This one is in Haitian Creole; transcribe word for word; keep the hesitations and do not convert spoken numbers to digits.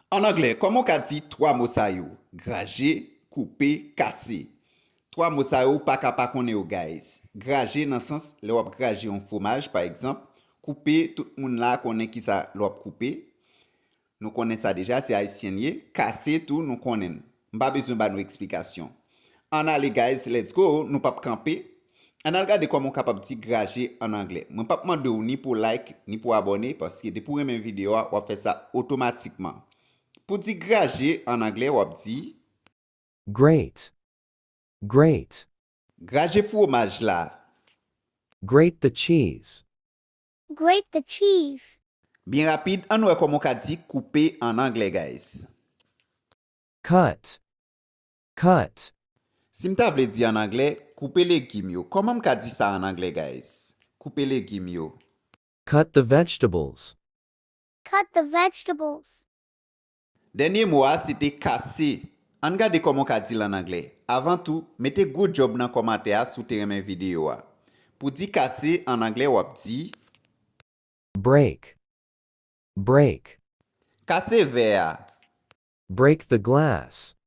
An anglè, kòman w ka di twa mo sa yo? Graje, koupe, kase. Twa mo sa yo, ou pa ka pa konnen yo, guys. Graje nan sans lè w ap graje yon fwomaj, pa egzanp. Koupe, tout moun la konnen kisa lè w ap koupe. Nou konnen sa deja, se ayisyen n ye. Kase tou, nou konnen l. M pa bezwen ba nou eksplikasyon. Ann ale, guys, let's go, nou p ap kanpe. Ann al gade kòman w kapab di graje an anglè. Mwen p ap mande w ni pou like, ni pou abòne, paske depi w renmen videyo a, w ap fè sa otomatikman. Pou di graje an anglè, w ap di, Grate. Grate. Graje fwomaj la. Grate the cheese. Grate the cheese. Byen rapid, ann wè kòman w ka di koupe an anglè, guys. Cut. Cut. Si m ta vle di an anglè, koupe legim yo. Kòman m ka di sa an anglè, guys? Koupe legim yo. Cut the vegetables. Cut the vegetables. Dènye mo a, se te kase. Ann gade kòman w ka di l an anglè. Avan tou, mete good job nan kòmantè a si w te renmen videyo a. Pou di kase an anglè, w ap di, Break. Break. Kase vè a. Break the glass.